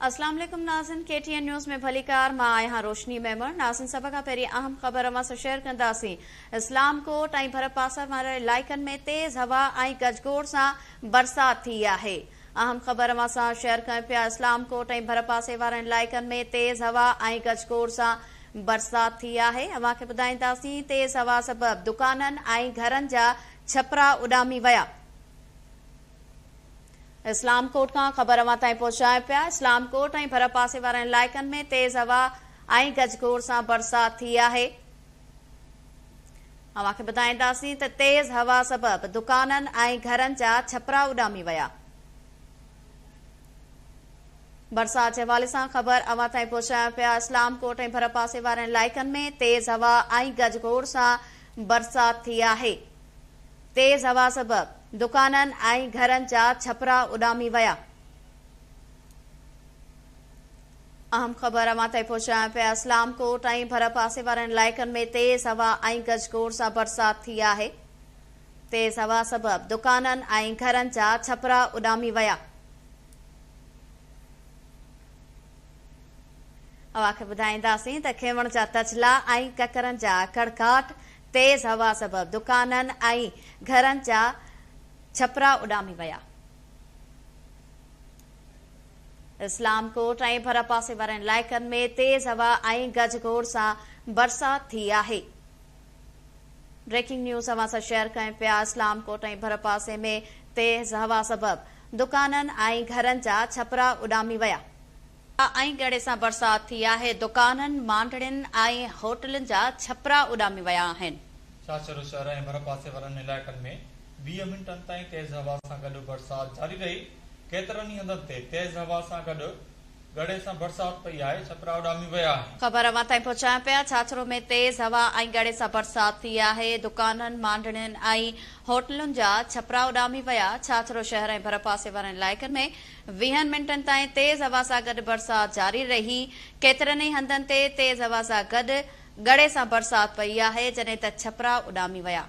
اسلام عليڪم ناظرين ڪي ٽي اين نيوز ۾ ڀليڪار مان آهيان روشني ميمڻ ناظرين سڀ کان پهرين اهم خبر اوهان سان شيئر ڪنداسين اسلام ڪوٽ ۽ ڀرپاسي واري علائقن ۾ تيز هوا ۽ گجگوڙ سان برسات ٿي آهي اهم خبر اوهان سان شيئر ڪيون پيا اسلام ڪوٽ ۽ ڀرپاسي وارن علائقن ۾ تيز هوا ۽ گجگوڙ سان برسات ٿي آهي اوهان کي ٻڌائينداسين تيز هوا سبب دڪانن ۽ گهرن جا ڇپرا اڏامي ويا. اسلام ڪوٽ کان خبر اوهان تائين پهچايون پيا اسلام ڪوٽ ۽ ڀرپاسي وارن علائقن ۾ تيز هوا ۽ گجگوڙ سان برسات ٿي آهي. اوهان کي ٻڌائينداسين ته تيز هوا سبب دڪانن ۽ گهرن جا ڇپرا اڏامي ويا. برسات جي حوالي سان خبر اوهان تائين پهچايون پيا اسلام ڪوٽ ۽ ڀرپاسي وارن علائقن ۾ تيز هوا ۽ گجگوڙ سان برسات ٿي آهي. تيز هوا سبب دڪانن ۽ گهرن جا ڇپرا اڏامي ويا. اهم خبر اوهان تائين پهچايان پيا اسلام ڪوٽ ۽ ڀرپاسي وارن علائقن ۾ تيز هوا ۽ گجگوڙ سان برسات ٿي آهي تيز هوا سبب دڪانن ۽ گهرن جا ڇپرا اڏامي ويا. اوهان کي ٻڌائينداسين ته کيوڻ جا تجلا ۽ ڪڪرن جا ڪڙڪاٽ تيز هوا سبب دڪانن ۽ گهرن جا ڇپرا اڏامي ويا. اسلام ڪوٽ ۽ ڀرپاسي وارن علائقن ۾ تيز هوا ۽ گجگوڙ سان برسات ٿي آهي. بريڪنگ نيوز اوهان سان شيئر ڪيون پيا اسلام ڪوٽ ۽ ڀرپاسي ۾ تيز هوا سبب دڪانن ۽ گهرن جا ڇپرا اڏامي ويا. ۽ ڳڙي سان برسات ٿي آهي دڪانن، مانڊڙين ۽ هوٽلن جا ڇپرا اڏامي ويا آهن. ڇاڇرو شهر ۽ ڀرپاسي وارن علائقن ۾ 20 منٽن تائين تيز هوا سان گڏ برسات جاري رهي. ڪيترن ئي هنڌن تي تيز هوا سان گڏ ڳڙي سان برسات پئي آهي، ڇپرا اڏامي ويا آهن. خبر اوهان تائين پهچايون پيا، ڇاڇرو ۾ تيز هوا ۽ ڳڙي سان برسات ٿي آهي، دڪانن، مانڊڻين ۽ هوٽلن جا ڇپرا اڏامي ويا، ڇاڇرو شهر ۽ ڀرپاسي وارن علائقن ۾ ويهن منٽن تائين تيز هوا سان گڏ برسات جاري رهي، ڪيترن ئي هنڌن تي تيز هوا سان گڏ ڳڙي سان برسات پئي آهي، جڏهن ته ڇپرا اڏامي ويا.